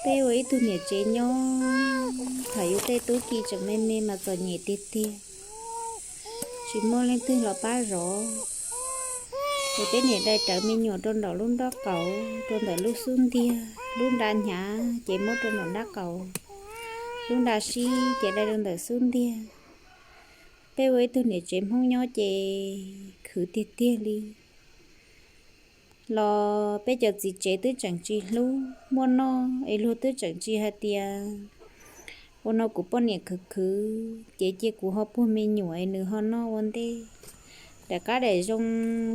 Peb ua ib tug niam tsev nyob, thaum yus tej tub ki tseem me me mas txom nyem tiag tiag, tsis muaj leej twg los pab zov. Ces peb niam dai rawv me nyuam rau nraum lub nraub qaum, rau ntawm lub xub ntiag, lub nra hnyav ces muab rau nraum nraub qaum, lub nra sib ces dai rau ntawm xub ntiag. Peb ua ib tug niam tsev Hmoob nyob ces khwv tiag tiag li. Los peb cov txiv tsev twb tseem tsis hlub, muaj noj es luag twb tseem tsis hais tias ua no kuv poj niam khwv khwv ces cia kuv ho puag me nyuam es nws ho noj ua ntej. Daim qab daim zoo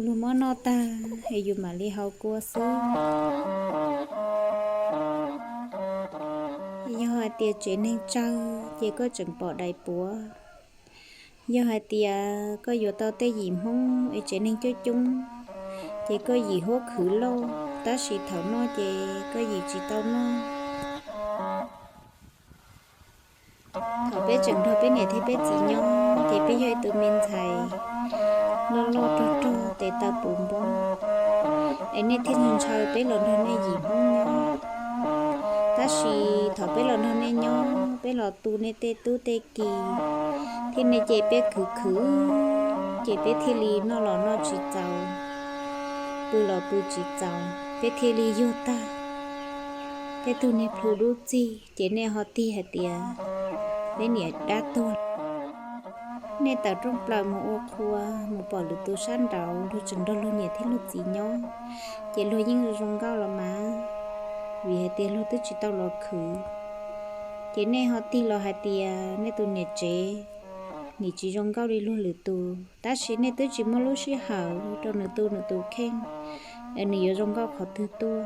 luag muab noj tag es yus mam li haus kua xwb. Yog hais tias tsev neeg tsawg ces koj tseem pom daim puav. Yog hais tias koj yuav tau tej yim Hmoob es tsev neeg coob coob, ces koj yim huab khwv loj, tab sis thaum noj ces koj yim tsis tau noj. Thaum peb tseem nrog peb niam thiab peb txiv nyob ces peb yog ib tug me ntxhais loj loj rog rog tes taw puv npo, es nej thiaj ntshaw peb los nrog nej yim Hmoob nyob. Tab sis thaum peb los nrog nej nyob, peb los tu nej tej tub tej ki, thiab nej cem peb khwv khwv, ces peb thiaj li noj los noj tsis txaus, pw los pw tsis txaus, peb thiaj li yug tag. Tej tug niag plhu dub txig ces nej ho tig hais tias peb niam dab tuag. Nej tawm rooj plaws mus ua qhua, mus pom lwm tus sab nraud luag tseem nrog luag niam thiab luag txiv nyob, ces luag yeej zoo nkauj los mas, vim hais tias luag twb tsis tau los khwv. Ces nej ho tig los hais tias nej tus niam tsev nim tsis zoo nkauj li luag lwm tus, tab sis nej twb tsis muaj lub sij hawm rau nws tu nws tus kheej, es nws yuav zoo nkauj qhov twg tuaj.